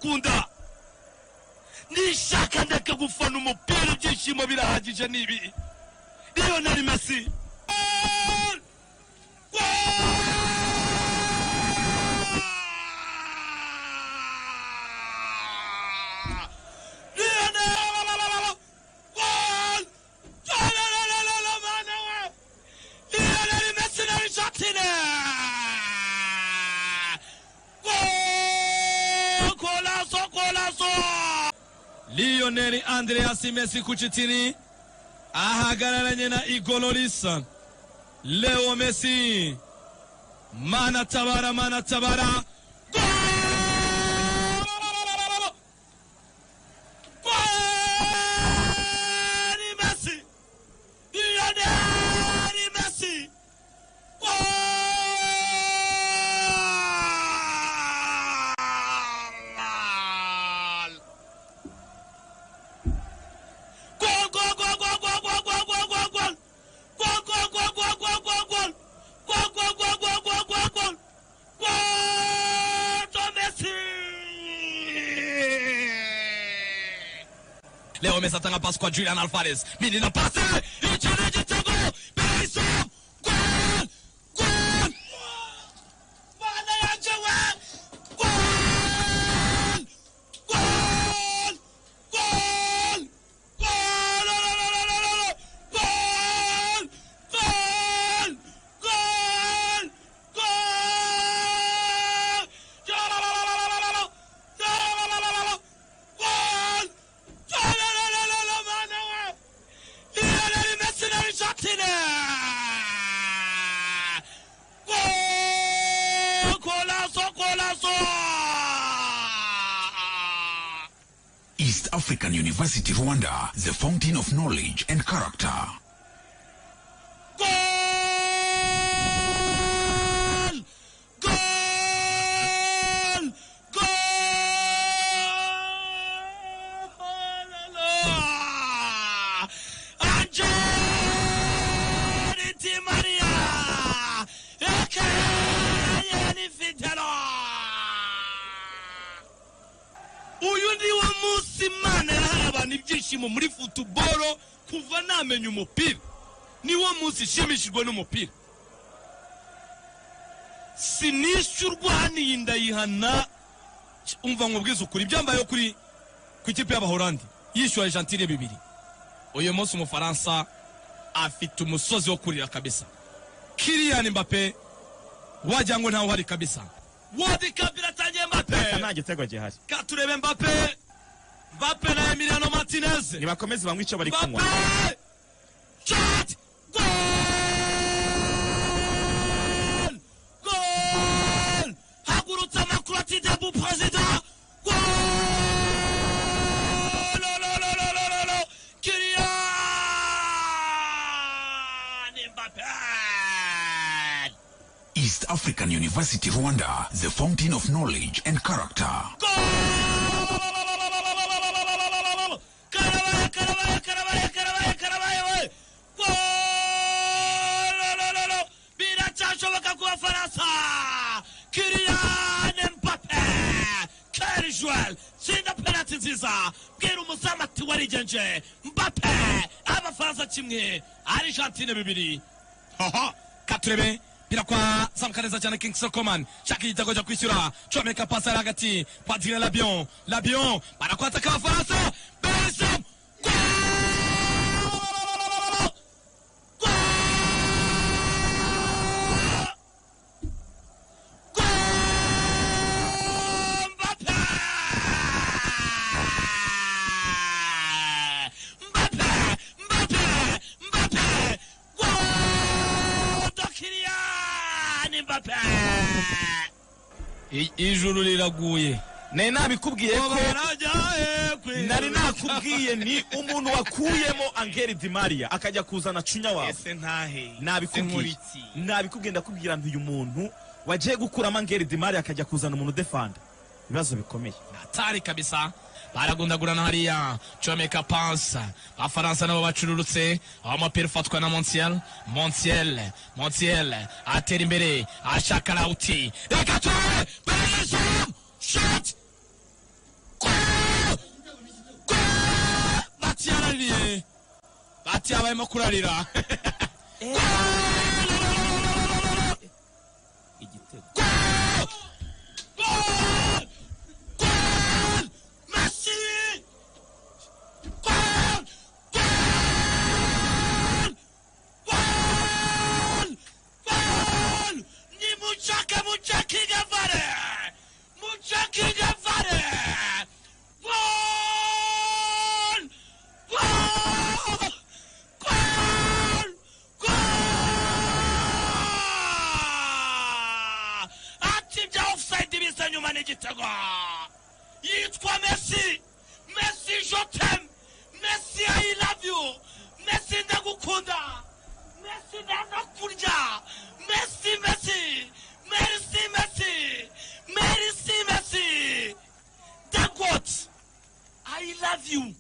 Ndagukunda. Nishaka ndeka gufana umupira, ibyishimo birahagije nibi. Lionel Messi. Lionel Andreas Messi Cuccittini ahagararanye na Igor Loris. Leo Messi, mana tabara, mana tabara. Gol! Messi! Lionel Messi! Gol! Gol, gol, gol, gol, gol, gol, gol, gol, gol! Gol, gol, gol, gol, gol, gol, gol! Gol, gol, gol, gol, gol, gol, gol! Gol de Messi! Leo Messi atanga pasi kwa Julian Alvarez. Menina passe! Icana igitego! Berisson! Gol! Gol! Mana yanjye we! Gol! Gol! Gol! Gol! Gol! Gol! Gol! Gol! Gol! Lionel Messi Argentina! Gol! Golazo, golazo! East African University Rwanda, the fountain of knowledge and character. Gol! Gol! Gol! Angel Di Maria! Ekeyeni Fidelo! Uyu ni wo munsi Imana yahaye abantu ibyishimo muri futuboro kuva namenya umupira. Niwo munsi nshimishijwe n'umupira. Sinishyurwa haniye ndayihana. Umva nkubwize ukuri, ibyambayeho kuri ku ikipe y'Abahorandi yishyuye Argentine 2. Uyu munsi Umufaransa afite umusozi wo kurira kabisa. Kylian Mbappe wagira ngo ntawe uhari kabisa. World Cup iratangiye, Mbappe. Nta gitego gihari. Katurebe Mbappe. Mbappe na Emiliano Martinez. Nibakomeze banywe icyo bari kunywa. Mbappe! Shot! Goal! Goal! Hagurutsa Makurati Debu President! Goal! Lo, lo, lo, lo, lo, lo, lo! Kylian Mbappe! East African University Rwanda, the fountain of knowledge and character. Goal! Karabaye, karabaye, karabaye, karabaye, karabaye, we! Goal! Lo, lo, lo, lo! Biracyashoboka ku Bafaransa! Kylian Mbappe! Quel joueur! Tsinda penalty nziza! Bwira umuzamu ati warigenje! Mbappe! Abafaransa 1, Argentine 2. Hoho! Katurebe birakwa zamuka neza cyane Kingsley Coman shaka igitego cyo kwishyura, comeka pasi ari hagati kwa Adrien Rabiot. Rabiot barakwataka Abafaransa. Berisson! Goal! Goal! Goal! Mbappe! Mbappe! Mbappe! Mbappe! Goal de Kylian Mbappe! Ijuru riraguye. Nari nabikubwiye ko, nari nakubwiye ni umuntu wakuyemo Angel Di Maria akajya kuzana Cunya wawe. Ese ntahe? Nabikubwiye, nabikubwiye, ndakubwira nti uyu muntu wagiye gukuramo Angel Di Maria akajya kuzana umuntu udefanda, ibibazo bikomeye. Hatari kabisa, baragundagurana hariya, comeka pansa. Abafaransa nabo bacururutse aho umupira ufatwa na Montiel. Montiel, Montiel atera imbere ashaka Lauti. Reka turebe Berisson! Shot! Ati yabayemo kurarira. Igitego. Gol! Gol! Messi! Gol! Gol! Gol! Gol! Ni muchaka muchakinga vare! Muchakinga vare! Gol! Gol! Gol! Gol! Ati bya offside bisa nyuma n'igitego. Yitwa Messi. Messi je t'aime. Messi I love you. Messi ndagukunda. Messi ndanakurya. Messi Messi. Merci Messi. Merci Messi. The goat. I love you.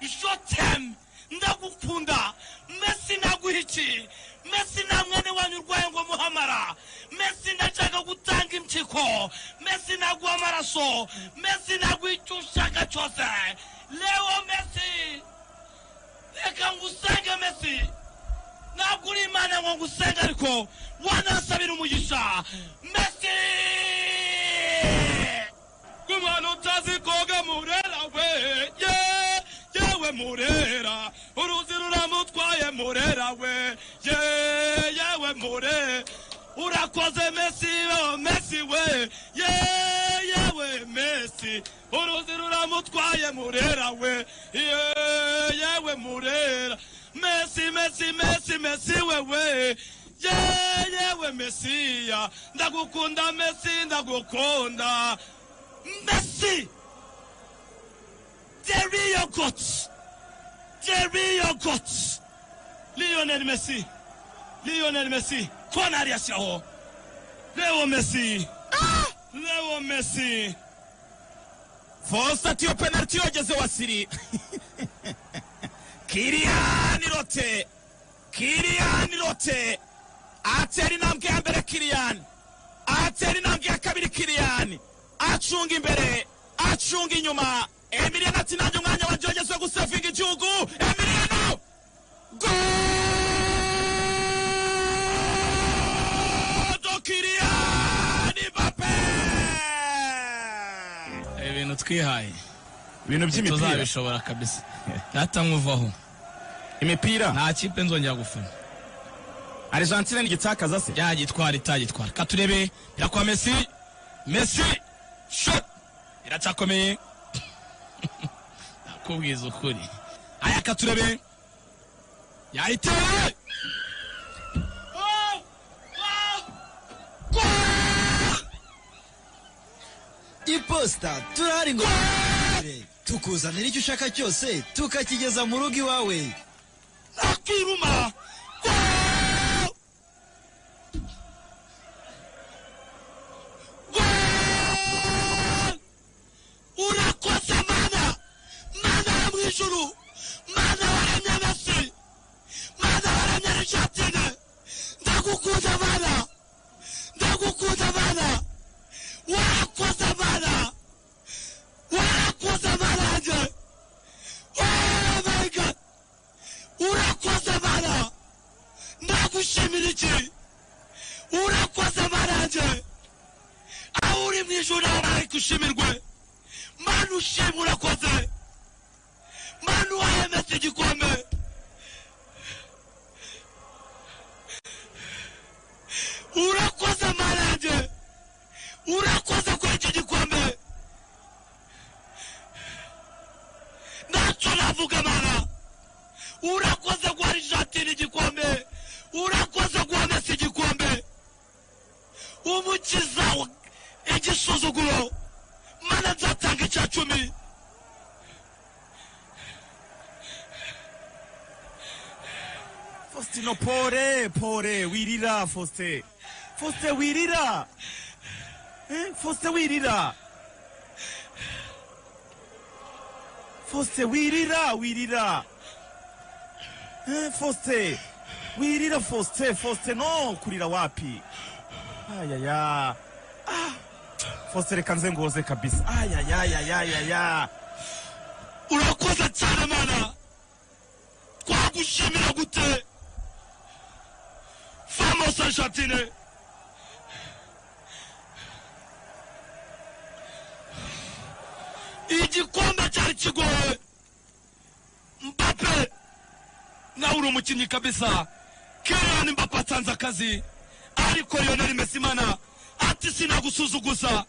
Je t'aime. Ndagukunda. Messi naguha iki? Messi nta mwene wanyu urwaye ngo muhamara. Messi ndashaka gutanga impyiko. Messi naguha amaraso. Messi naguha icyo ushaka cyose. Leo Messi. Reka ngusenge Messi. Ntabwo uri Imana ngo ngusenge ariko wanasabira umugisha. Messi! Umwana utazi koga Murera we, ye, yewe Murera, uruzi ruramutwaye Murera we, ye, yewe Mure, urakoze Messi, oh Messi we, ye, yewe Messi, uruzi ruramutwaye Murera we, ye, yewe Murera, Messi, Messi, Messi, Messi wewe, ye, yewe Messiya, ndagukunda Messi, ndagukunda. Messi! The real goat! The real goat! Lionel Messi! Lionel Messi! Kona yashyiraho! Leo Messi! Leo Messi! Faustin ati iyo penalty yogeze wasiri. Kylian Rote, Kylian Rote atera intambwe ya mbere, Kylian atera intambwe ya kabiri, Kylian acunga imbere, acunga inyuma. Emiliano ati nanjye umwanya wanjye wageze wo gusevinga igihugu. Emiliano, gol! Kylian Mbappe! Ibintu twihaye Ibintu by'imipira. Tuzabishobora kabisa. Natamuvaho. Imipira. Nta kipe nzongera gufana. Argentine nigitakaza se? Yagitwara itagitwara. Katurebe irakwa Messi. Messi shot iracyakomeye. Nakubwiza ukuri. Aya katurebe yayiteye. Oh! Oh! Goal! Iposita turahari ngo tukuzanira icyo ushaka cyose, tukakigeza mu rugo iwawe. Akiruma. Goal! Goal! Urakoze Mana! Mana yo mu ijuru! Mana waremye Messi! Mana waremye Argentine! Ndagukunda Mana! Ndagukunda Mana! Warakoze Mana! Warakoze Mana yanjye! Oh my God! Urakoze Mana! Ndagushimira iki? Urakoze Mana yanjye! Aho uri mu ijuru nawe marayika ushimirwe! Mana ushimwe, urakoze! Mana uhaye Messi igikombe! Urakoze Mana yanjye! Urakoze kuri iki gikombe! Ntacyo navuga Mana! Urakoze guha Argentine igikombe! Urakoze guha Messi igikombe! Umukiza igisuzuguro! Mana nzatanga icya cumi! Faustino, pore pore, wirira Faustin, Faustin wirira, eh? Faustin wirira, Faustin wirira, wirira, eh? Faustin wirira, Faustin, Faustin no kurira wapi? Ayaya, ah, Faustin reka nze ngoze kabisa. Ayayayayaya. Urakoze cyane Mana. Nagushimira gute? Vamos Argentine. Igikombe cyari kigoye. Mbappe nawe uri umukinnyi kabisa. Kylian Mbappe atanze akazi, ariko Lionel Messi mana ati sinagusuzuguza,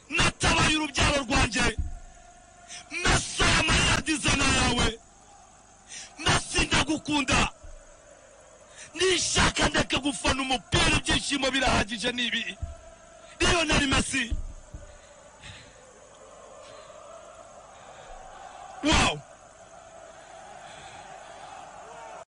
natabaye urubyaro rwanjye. Messi amayadizana yawe, Messi ndagukunda, nishaka ndeke gufana umupira, ibyishimo birahagije nibi. Lionel Messi, wow.